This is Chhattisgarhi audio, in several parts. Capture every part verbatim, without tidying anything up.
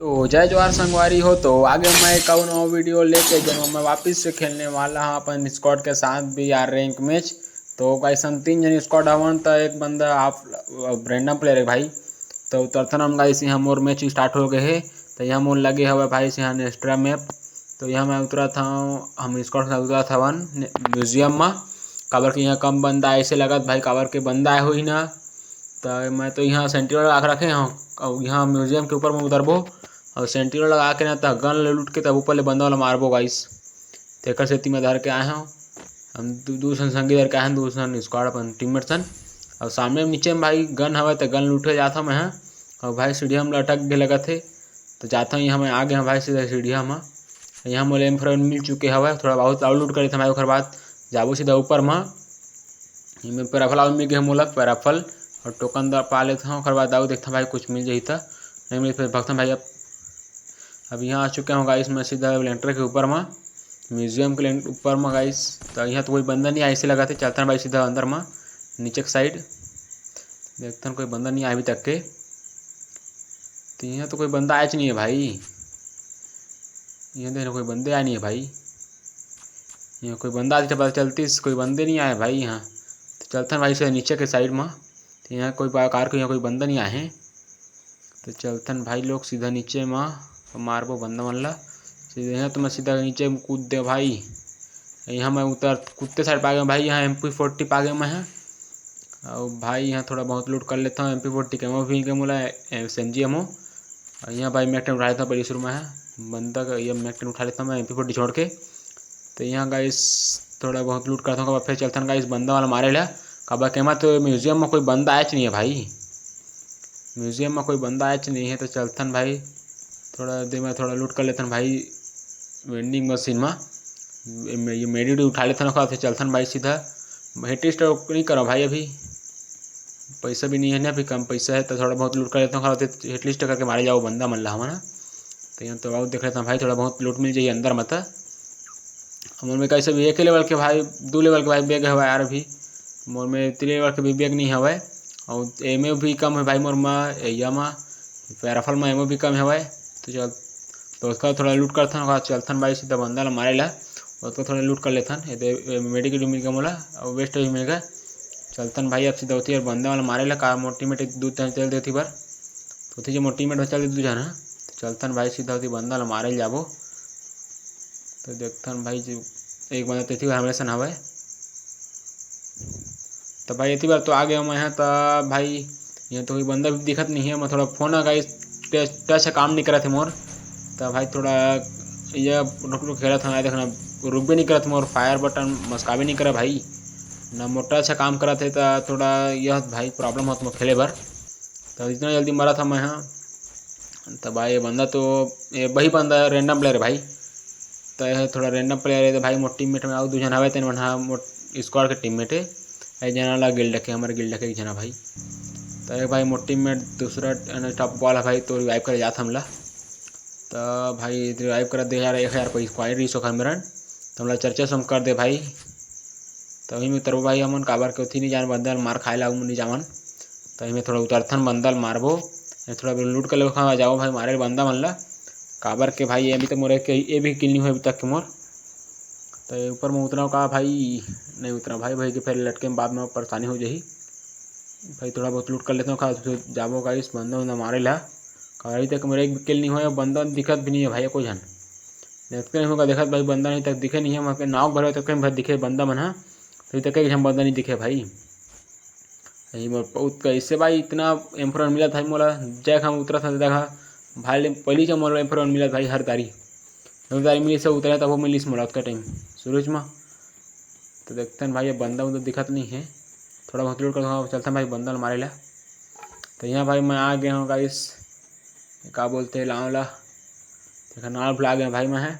तो जय जोहार संगवारी हो, तो आगे मैं एक अउ नवा वीडियो लेके, जेमा मैं वापस से खेलने वाला हूँ अपन स्क्वाड के साथ भी यार रैंक मैच। तो गाइस, हम तीन जन स्क्वाड हवन, तो एक बंदा आप रैंडम प्लेयर है भाई। तो उतरथन हम गाइस, यहाँ मोर मैच स्टार्ट हो गए है। तो यहाँ मोर लगे हवे भाई से यहाँ नेस्ट्रा मैप। तो यहाँ मैं उतरत हूँ, हम स्क्वाड के साथ उतरत हवन म्यूजियम में, काबर कि यहाँ कम बंदा ऐसे लगत भाई, काबर के बंदा आए हुई ना। तो मैं तो यहाँ सेंटिनल लगा के रखे हूँ, और यहाँ म्यूजियम के ऊपर में उतरबो, और सेंटिनल लगा के ना, तो गन लूट के तब ऊपर ले बंदा वाला मारबो गाइस। तेकर सेती मैं धर के आए हूँ, हम दू, दू सन संगी धर के आए हैं, दू सन स्क्वाड अपन टीममेट सन। और सामने में नीचे में भाई गन हवे, तो गन लूटे जात हूँ मैं, हाँ। और भाई सीढ़िया में लटक के लगत है, तो जाता हूँ यहाँ मैं, आ गया हूँ भाई सीधा सीढ़िया में। यहाँ मोला एम फोर मिल चुके हवे, थोड़ा बहुत और लूट कर लेथन भाई, ओकर बाद जाबो सीधा ऊपर में। एमे पैराफल आउ मिल गए मोला, पैराफल और टोकन दा पा लेथन, ओकर बाद आउ देखथन भाई कुछ मिल जाही त, नहीं मिल फिर भगथन भाई। अब अब यहाँ आ चुके हूँ गाइस मैं सीधा लेंटर के ऊपर में, म्यूजियम के लेंट-, ऊपर में गाइस। तो यहाँ तो कोई बंदा नहीं आए ऐसे लगा थे, चलथन भाई सीधा अंदर में, नीचे के साइड देखथन कोई बंदा नहीं आए अभी तक के। तो यहाँ तो कोई बंदा आए नहीं है भाई, यहाँ देखना कोई बंदे आए नहीं है भाई, यहाँ कोई बंदा आते तो पता चलतीस, कोई बंदे नहीं आए भाई यहाँ। तो चलथन भाई सीधा नीचे के साइड में, तो यहाँ कोई बा-, कार को यहाँ कोई बंदा नहीं आए हैं। तो चलथन भाई लोग सीधा नीचे में, मारबो बंदा मन ला सीधा। यहाँ तो मैं सीधा नीचे में कूद दे भाई, यहाँ मैं उतर कुत्ते साइड पा गया भाई, यहाँ एम पी फोर्टी पा गया मैं है। और भाई यहाँ थोड़ा बहुत लूट कर लेता हूँ, एम पी फोर्टी के एमओ भी मिल गया मोला, एस एम जी एमओ। और यहाँ भाई मैक टेन उठा लेता हूँ पहले शुरू में है, बंदा का ये मैक टेन उठा लेता हूँ मैं एम पी फोर्टी छोड़ के। तो यहाँ गाइस थोड़ा बहुत लूट करता हूँ, फिर चलथन गाइस बंदा वाला मारे ला। काबर के एमा तो म्यूजियम में कोई बंदा आयच नहीं है भाई, म्यूजियम में कोई बंदा आयच नहीं है। तो चलथन भाई थोड़ा देर में थोड़ा लूट कर लेथन भाई, वेंडिंग मशीन में ये मेडी उठा लेथन, ओकर बाद चलथन भाई सीधा। हेड टेस्ट नहीं करो भाई, अभी पैसा भी नहीं है ना, अभी कम पैसा है, तो थोड़ा बहुत लूट कर लेथन, ओकर बाद हेड टेस्ट करके मारे जाओ बंदा मन ला हमन ह। तो यहाँ तो और देख लेथन भाई, थोड़ा बहुत लूट मिल जाइए अंदर में। तो मोर में कैसे भी एक लेवल के भाई, दो लेवल के भाई बैग हवा यार, अभी मोर में तीन लेवल के भी बैग नहीं हवा। और एमओ भी कम है भाई मोर में, एया में पैराफल में एमओ भी कम हवा। तो चल, तो उसका थोड़ा लूट करथन, ओकर चलथन भाई सीधा बंदा ला मारे ला। उसको थोड़ा लूट कर लेथन, ये दे, ये मेडिकेट भी मिल गया मोला, और वेस्ट भी मिल गया। चलथन भाई अब सीधा होती और बंदा वाला मारे ला, का मोर टीममेट एक दो जन चल देती बार, तो होती जो मोर टीममेट में चल दे दो जन, हाँ। तो चलथन भाई सीधा होती बंदा ला मारे ला जाबो। तो देखथन भाई जी, एक बंदा तो इसी बार हमरे सन हवे। तो भाई इसी बार तो आ गया मैं यहाँ, तो भाई यहाँ तो कोई बंदा भी दिखत नहीं है। मैं थोड़ा फोन है गाइस, टच, टच काम नहीं करा थे मोर। तो भाई थोड़ा ये रुक रुक खेला था, देखना रुक भी नहीं करा था मोर, फायर बटन मस्का भी नहीं करा भाई, ना मोटा अच्छा काम करा थे। तो थोड़ा यह भाई प्रॉब्लम होता मोर खेले बर, तो इतना जल्दी मरा था मैं यहाँ। तो भाई ये बंदा तो, ये वही बंदा रैंडम प्लेयर है भाई। तो ये थोड़ा रैंडम प्लेयर है, तो भाई मोर टीममेट में और दो जन हवे, तेन मन हा मोर स्क्वाड के टीममेट है। एक जना ला गिल्ड के, हमारे गिल्ड के एक जना भाई। तो एक भाई मोर टीममेट दूसरा टॉप बॉल है भाई, तो रिवाइव करे जात हमला। तो भाई रिवाइव कर दे यार, एक हजार कोई स्क्वाड रिस ओखर मेरन। तो हमला चर्चा सम कर दे भाई। तभी में उतरबो भाई हमन, काबर के उठी नहीं जान, बंदा मार खाए ला नहीं जावन। तभी में थोड़ा उतरथन, बंदा ल मारबो। ये थोड़ा लूट कर लेबो, खा जाओ भाई, मारे बंदा मन ला। काबर के भाई ये अभी तक मोर एक, ये भी किल नहीं हुआ अभी तक के मोर। तो ये ऊपर में उतरा का भाई, नहीं उतरा भाई, भाई के फिर लटके में बाद में परेशानी हो जाही। भाई थोड़ा बहुत लूट कर लेता हूँ, खा फिर जाबो गाइस, बंदा उंदा मारे ला। काबर अभी तक मोर एक भी किल नहीं हुआ, बंदा दिखत भी नहीं है भाई कोई झन। देखते नहीं होगा, देखत भाई बंदा नहीं तक दिखे नहीं है, वहाँ के नाव भरे तक कहीं भाई दिखे बंदा मन हा, अभी तक एक झन बंदा नहीं दिखे भाई। यही मोर बहुत कैसे भाई इतना एम्फोरन मिला था मोला, जय हम उतरा था देखा भाई, पहली जब मोला एम्फोरन मिला भाई हर तारी, हर तारी मिली से उतरा था वो मिली से मोला उसका टाइम सूरज में। तो देखते हैं भाई, ये बंदा उंदा दिखत नहीं है, थोड़ा बहुत लूट कर चलते हैं भाई बंदा ल मारे ला। तो यहाँ भाई मैं आ गया हूँ गाइस, का बोलते हैं लाव ला, देखा नाव भुला गया भाई मैं है।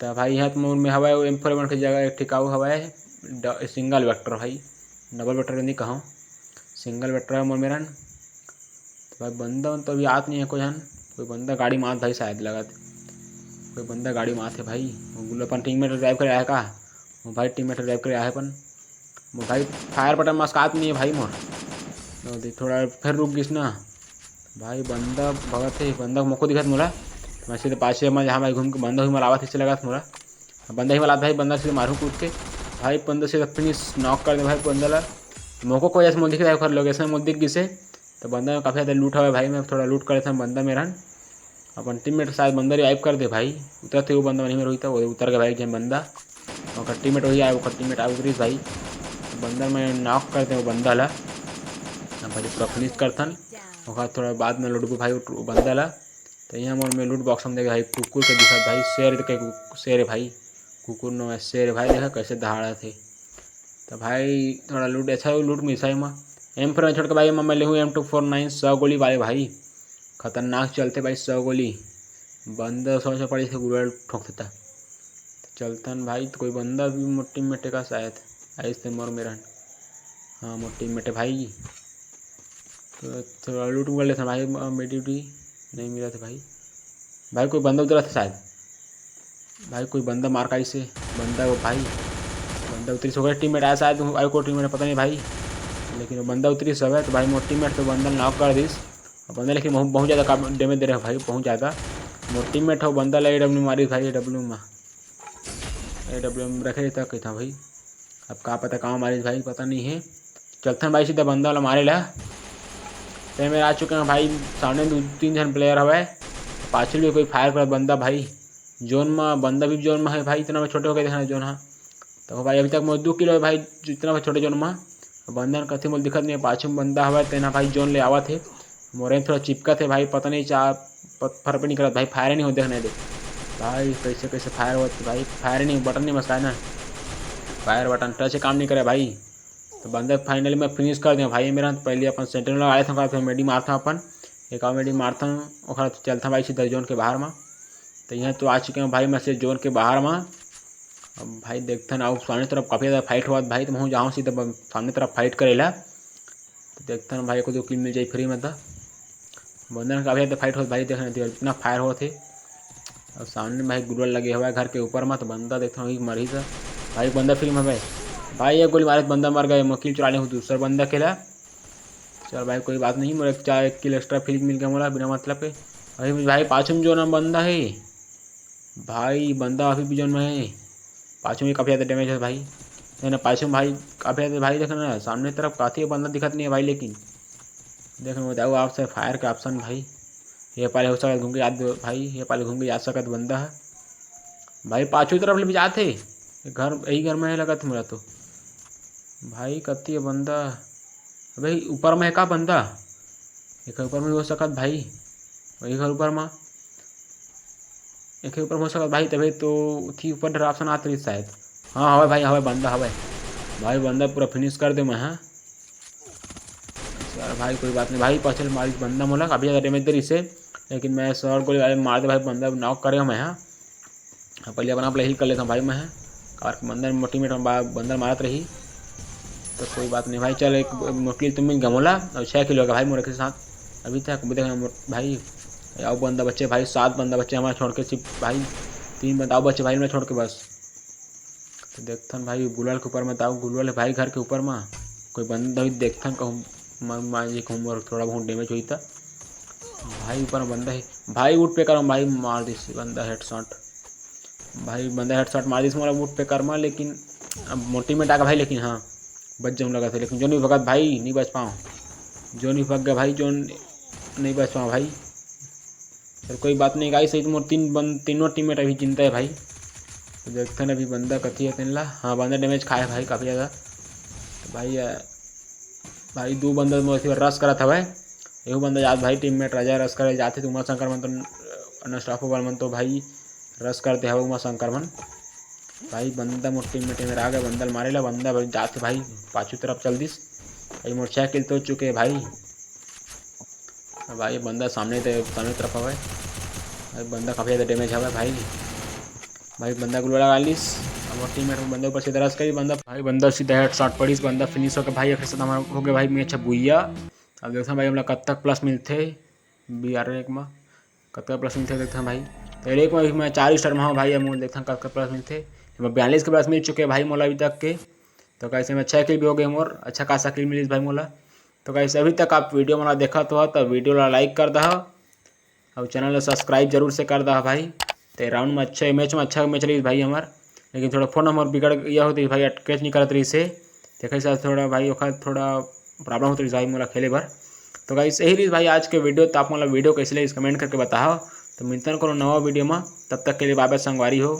तो भाई यहाँ तो मोर में हवा है, एम फोर वन की जगह एक ठिकाऊ हवा है, ड-, सिंगल वेक्टर भाई, डबल वेक्टर नहीं कहूँ, सिंगल वेक्टर है मोर मेरन। तो भाई बंदा तो अभी आत नहीं है कोई हन, कोई बंदा गाड़ी मात भाई शायद लगत, कोई बंदा गाड़ी मात है भाई। वो अपन टीममेट ड्राइव करे आया का, वो भाई टीममेट ड्राइव करे आया अपन। वो भाई फायर बटन मस्कात नहीं है भाई मोर, तो दे थोड़ा फिर रुक गिस ना। भाई बंदा भगत हे, बंदा मोको दिखत मोला। मैं सीधे पाछे मैं जहाँ मैं घूम के बंदा ही मला आवत हे, लागत मोला। बंदा ही मला आवत भाई, बंदा सीधे मारू कूद के। भाई बंदा सीधा फिनिश नॉक कर दे भाई बंदा ला। मोको कोई ऐसे मोल दिखे भाई, ओकर लोकेशन मोल दिख गिसे। तो बंदा में काफ़ी ज़्यादा लूट हवे भाई, मैं थोड़ा लूट कर लेता हूँ बंदा मेरन। अपन टीममेट शायद बंदा रिवाइव कर दे भाई, उतरत हे वो बंदा, नहीं में रोहित वो उतर गया भाई, एक जन बंदा। ओकर टीममेट वही आए, ओकर टीममेट आए उतरिस भाई। बंदा में नॉक कर दे वो बंदा ला। हम भाई पूरा फिनिश करथन। ओकर थोड़ा बाद में लूटबो भाई वो बंदा ला। तो यहाँ मोर में लूट बॉक्स में देखे भाई कुकुर के दिखत भाई, शेर के कु-, शेर हे भाई। कुकुर नो शेर हे भाई, देखा कैसे दहाड़त हे। तो भाई थोड़ा लूट, अच्छा लूट मिलसा एमा। एम फोर छोड़ के भाई एमा मैं लेहूँ एम टू फोर नाइन सौ गोली वाले भाई। खतरनाक चलथे भाई सौ गोली। बंदा सोच पड़ी से गुरुवार ठोक देता। तो चलतन भाई, तो कोई बंदा भी मोर टीममेट हे का शायद। आइस ते मोर मेरन। हाँ, मोर टीममेट हे भाई। तो थोड़ा लूट कर लेथन भाई, मेडी उडी नहीं मिलत हे भाई। भाई कोई बंदा उतरत हे शायद। भाई कोई बंदा मार काइस हे। बंदा वो भाई, बंदा उतरिस, ओकर टीममेट आया शायद, आयो को टीममेट पता नहीं भाई। लेकिन वो बंदा उतरिस हवे, तो भाई मोर टीममेट तो बंदा नॉक कर दिस। और बंदा लेकिन बहुत, बहुत ज़्यादा काम डैमेज दे रहे हैं भाई, बहुत ज़्यादा। मोर टीममेट हो बंदा ला एडब्ल्यू मारिस भाई, एडब्ल्यू में, एडब्ल्यू में रखे रहता कहता भाई। अब का पता कहाँ मारिस भाई, पता नहीं है। चलथन भाई सीधा बंदा वाला मारे ला। तो मेरे आ चुके हैं भाई, सामने दो तीन जन प्लेयर हवे। पाछू भी कोई फायर करत बंदा भाई। जोन में बंदा भी जोन में है भाई, इतना में छोटे हो गए देखना जोन। हाँ, तो भाई अभी तक मोर दो किल हे भाई, जितना में छोटे जोन में। बंदा कथी मोल दिखत नहीं हे, पाछू में बंदा हवे, तेना भाई जोन ले आवत हे। मोरे में थोड़ा चिपकत हे भाई, पता नहीं चा-, प-, फर्क नहीं करत भाई, फायर नहीं हो, देखने दे। भाई कैसे कैसे फायर होत हे भाई, फायर नहीं, बटन नहीं मसाए ना। फायर बटन टच काम नहीं करे भाई। तो बंदा फाइनली मैं फिनिश कर दें भाई मेरन। पहले अपन सेंटिनल लगा लेथन, फिर मेडी मारथन अपन, एक और मेडी मारथन, ओखर चलथन भाई सीधा जोन के बाहर में। तो यहाँ तो आ चुके हैं भाई मैं से जोन के बाहर में। अब भाई देखथन, अउ सामने तरफ काफ़ी ज़्यादा फाइट होवत भाई, तो मैं जाऊँ सीधा ब-, सामने तरफ फाइट करे ला। तो देखथन भाई, एको दो किल मिल जाई फ्री में। तो बंदन काफ़ी ज़्यादा फाइट होत भाई, देखना इतना फायर होत हे। और सामने भाई गुलवल लगे हुआ है घर के ऊपर में, तो बंदा देखथन वही मरही था भाई, बंदा फ्री में भाई। भाई एक गोली मारे तो बंदा मर गए, मैं किल चुरा ले हूँ दूसरा बंदा के ला। चल भाई कोई बात नहीं, मोर एक चार एक किल एक्स्ट्रा फ्री मिल गया मोला बिना मतलब के। अभी भाई पाछू में जोन बंदा है भाई, बंदा अभी भी जोन में है। पाछू में काफ़ी ज़्यादा डैमेज है भाई, नहीं ना पाछू में भाई काफ़ी ज़्यादा भाई, देखना ना सामने तरफ काफ़ी बंदा दिखत नहीं है भाई, लेकिन देखना बताओ आपसे फायर के ऑप्शन भाई। ये पाले हो सकत घूम के याद भाई, ये पाले घूम के याद सकत बंदा है भाई, पाछू तरफ ले भी जात हे। ये घर, यही घर में है लगत मोला तो। भाई कत्ती है बंदा। अबे ऊपर में है का बंदा? एक ऊपर में हो सकत भाई, वही घर ऊपर में, एक ऊपर में हो सकत भाई, तभी तो थी ऊपर डर ऑप्शन आत रही शायद। हाँ हवे भाई, हवे बंदा हवे भाई, बंदा पूरा फिनिश कर दे मैं। हाँ यार भाई कोई बात नहीं भाई, पाछल मारिस बंदा मोला, काफ़ी ज़्यादा डैमेज दे रही से, लेकिन मैं शॉर्ट गोली वाले मार दे भाई, बंदा नॉक करे मैं। हाँ पहले अपना आप हील कर लेता हूँ भाई मैं। काबर के बंदर मोटी मेट बा-, बंदर मारत रही। तो कोई बात नहीं भाई, चल एक मोटी तो मिल गया मोला। और छः किलो का भाई मोरे के साथ अभी तक। देखना मोर-, भाई आओ बंदा बच्चे भाई, सात बंदा बच्चे हमारे छोड़ के, सिर्फ भाई तीन बंदा आओ बच्चे भाई मैं छोड़ के बस। तो देखथन भाई गुलवल के ऊपर में, ताऊ गुलवल है भाई घर के ऊपर में। कोई बंदा भी देखथन कहूँ म-, मान जी कहूँ मोर थोड़ा बहुत डैमेज होई त। भाई ऊपर में बंदा है भाई, उठ पे करम भाई मार दिस बंदा हेडशॉट। भाई बंदा हेडशॉट मार दिस मोला उठ पे करमा, लेकिन अब मोटी में टाका भाई, लेकिन हाँ बच जाऊँ लगा था, लेकिन जो नहीं भगत भाई नहीं बच पाऊँ, जो नहीं भग गया भाई, जो नहीं बच पाऊँ भाई। चल कोई बात नहीं गाइस, मोर तीन बन-, तीनों टीममेट अभी जिंदा है भाई। तो देखते हैं अभी बंदा कथी है तेन ला। हाँ बंदा डैमेज खाए भाई काफ़ी ज़्यादा। तो भाई अ, भाई दो बंदा मोर से रश करत हवय। एहू बंदा जात भाई टीममेट राजा रश करे जाथे तो उमा शंकर मन तो अनस्टॉपेबल मन तो भाई रश करते हवय उमा शंकर मन। भाई बंदा मोर टीममेट मेरा आ गया, बंदा ल मारे ला, बंदा भाई जाथे भाई पाछू तरफ चल दिस। भाई मोर छः किल तो चुके भाई। भाई बंदा सामने ते, सामने तरफ हवय। भाई बंदा काफ़ी ज़्यादा डैमेज हवय भाई। भाई बंदा गुल्ला लगा लिस। अब मोर टीममेट बंदा ऊपर सीधा रश करी, बंदा भाई बंदा सीधा हेडशॉट पड़िस, बंदा फिनिश होके भाई एक साथ हमारा हो गया भाई मैच बुइया। अब देखते हैं भाई हमला कब तक प्लस मिलते बी आर रैंक में, कब तक प्लस मिलते देखते हैं भाई। तो रैंक में अभी मैं चार स्टार में हूँ भाई, अब मोर देखते हैं कब तक प्लस मिलते। मैं बयालीस के प्लस मिल चुके हैं भाई मोला अभी तक के। तो कैसे मैं छः किल भी हो गए मोर, अच्छा खासा किल मिलिस भाई मोला। तो गाइस, अभी तक आप वीडियो मन ला देखत हो तो वीडियो ला लाइक कर दहा और चैनल ला सब्सक्राइब जरूर से कर दहा भाई। तो राउंड में अच्छा, मैच में अच्छा मैच रही भाई हमार, लेकिन थोड़ा फोन हमार बिगड़ गया होती भाई, कैच नहीं करत रही से, देखे साथ थोड़ा भाई ओखर थोड़ा प्रॉब्लम होती रही भाई मोला खेले बर। तो गाइस, यही रही भाई आज के वीडियो। तो आप मोला वीडियो कैसे लगी कमेंट करके बताओ। तो मिलते हैं कोनो नवा वीडियो में, तब तक के लिए बाय बाय संगवारी हो।